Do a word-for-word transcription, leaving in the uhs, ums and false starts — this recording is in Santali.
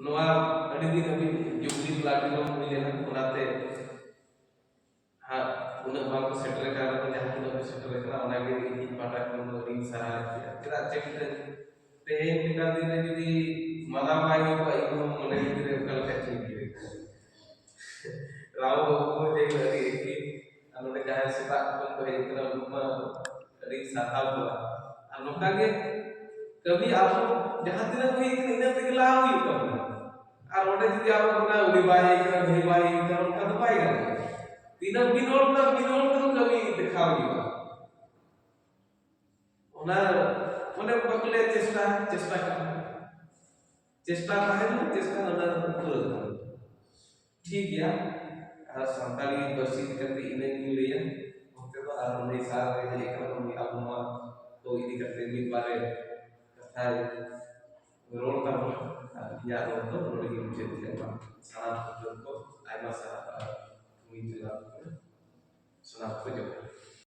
ᱱᱚᱣᱟ ᱟᱹᱰᱤ ᱫᱤᱱ ᱦᱟᱹᱵᱤᱡ ᱡᱩᱵᱽᱞᱤ ᱯᱞᱟᱴᱤᱱᱟᱢ ᱦᱩᱭ ᱞᱮᱱᱟ, ᱚᱱᱟᱛᱮ ᱦᱟᱸᱜ ᱩᱱᱟᱹᱜ ᱵᱟᱝ ᱠᱚ ᱥᱮᱴᱮᱨ ᱟᱠᱟᱱ ᱨᱮᱦᱚᱸ ᱡᱟᱦᱟᱸ ᱛᱤᱱᱟᱹᱜ ᱠᱚ ᱥᱮᱴᱮᱨ ᱟᱠᱟᱱᱟ, ᱚᱱᱟᱜᱮ ᱤᱧ ᱯᱟᱦᱴᱟ ᱠᱷᱚᱱ ᱫᱚ ᱟᱹᱰᱤᱧ ᱥᱟᱨᱦᱟᱣ ᱠᱮᱫᱟ᱾ ᱪᱮᱫᱟᱜ ᱪᱮ ᱢᱤᱫᱴᱟᱝ ᱛᱮᱦᱮᱧ ᱞᱮᱠᱟᱱ ᱫᱤᱱ ᱨᱮ ᱡᱩᱫᱤ ᱢᱟᱱᱟᱣ ᱵᱟᱭ ᱦᱩᱭ ᱠᱚᱜᱼᱟ, ᱤᱧ ᱦᱚᱸ ᱢᱚᱱᱮ ᱵᱷᱤᱛᱤᱨ ᱨᱮ ᱚᱠᱟ ᱞᱮᱠᱟ ᱪᱚᱧ ᱟᱹᱭᱠᱟᱹᱣ ᱠᱮᱫᱟ᱾ ᱨᱟᱢ ᱵᱟᱹᱵᱩ ᱦᱚᱸ ᱡᱮ ᱟᱹᱰᱤ ᱟᱹᱰᱤ ᱟᱨ ᱱᱚᱰᱮ ᱡᱟᱦᱟᱸᱭ ᱥᱮᱛᱟᱜ ᱠᱷᱚᱱ ᱠᱚ ᱦᱮᱡ ᱟᱠᱟᱱᱟ, ᱩᱱᱠᱩ ᱢᱟ ᱟᱹᱰᱤ ᱥᱟᱨᱦᱟᱣ ᱠᱚᱣᱟ᱾ ᱟᱨ ᱱᱚᱝᱠᱟ ᱜᱮ ᱠᱟᱹᱢᱤ ᱟᱵᱚ ᱡᱟᱦᱟᱸ ᱛᱤᱱᱟᱹᱜ ᱦᱩᱭ ᱠᱟᱱᱟ, ᱤᱱᱟᱹᱜ ᱛᱮᱜᱮ ᱞᱟᱦᱟ ᱦᱩᱭᱩᱜ ᱛᱟᱵᱚᱱᱟ᱾ ᱟᱨ ᱚᱸᱰᱮ ᱡᱩᱫᱤ ᱟᱵᱚ ᱚᱱᱟ ᱩᱱᱤ ᱵᱟᱭ ᱦᱮᱡ ᱠᱟᱱᱟ, ᱱᱩᱭ ᱵᱟᱭ ᱦᱮᱡ ᱠᱟᱱᱟ, ᱚᱱᱠᱟ ᱫᱚ ᱵᱟᱭ ᱜᱟᱱᱚᱜᱼᱟ᱾ ᱛᱤᱱᱟᱹᱜ ᱵᱤᱱ ᱦᱚᱲ ᱠᱟᱱᱟ, ᱵᱤᱱ ᱦᱚᱲ ᱠᱟᱱᱟ, ᱠᱟᱹᱢᱤ ᱫᱮᱠᱷᱟᱣ ᱦᱩᱭᱩᱜᱼᱟ᱾ ᱚᱱᱟ ᱚᱱᱮ ᱵᱟᱠᱚ ᱞᱟᱹᱭᱟ ᱪᱮᱥᱴᱟ, ᱪᱮᱥᱴᱟ ᱠᱟᱜ ᱢᱮ᱾ ᱪᱮᱥᱴᱟ ᱛᱟᱦᱮᱱ ᱢᱟ, ᱪᱮᱥᱴᱟ ᱚᱱᱟ ᱯᱩᱨᱟᱹ ᱠᱟᱜ ᱢᱮ᱾ ᱴᱷᱤᱠ ᱜᱮᱭᱟ᱾ ᱟᱨ ᱥᱟᱱᱛᱟᱲᱤ ᱯᱟᱹᱨᱥᱤ ᱤᱫᱤ ᱠᱟᱛᱮ ᱤᱱᱟᱹ ᱜᱤᱧ ᱞᱟᱹᱭᱟ᱾ ᱚᱱᱛᱮ ᱫᱚ ᱟᱨ ᱩᱱᱤ ᱥᱟᱨ ᱮ ᱦᱮᱡ ᱟᱠᱟᱱᱟ, ᱩᱱᱤ ᱟᱵᱚ ᱱᱚᱣᱟ ᱠᱚ ᱤᱫᱤ ᱠᱟᱛᱮ ᱢᱤᱫ ᱵᱟᱨᱮ ᱠᱟᱛᱷᱟᱭ ᱨᱚᱲ ᱛᱟᱵᱚᱱᱟ᱾ ᱟᱨ ᱤᱧᱟᱹᱜ ᱨᱚᱲ ᱫᱚ ᱱᱚᱰᱮ ᱜᱤᱧ ᱢᱩᱪᱟᱹᱫ ᱠᱮᱫᱟ᱾ ᱢᱟ ᱥᱟᱱᱟᱢ ᱯᱟᱹᱴᱷᱩᱣᱟᱹ ᱠᱚ ᱟᱭᱢᱟ ᱥᱟᱨᱦᱟᱣ ᱟᱨ ᱢᱤᱫ ᱡᱚᱦᱟᱨ᱾ ᱥᱟᱱᱟᱢ ᱠᱚ ᱡᱚᱦᱟᱨ᱾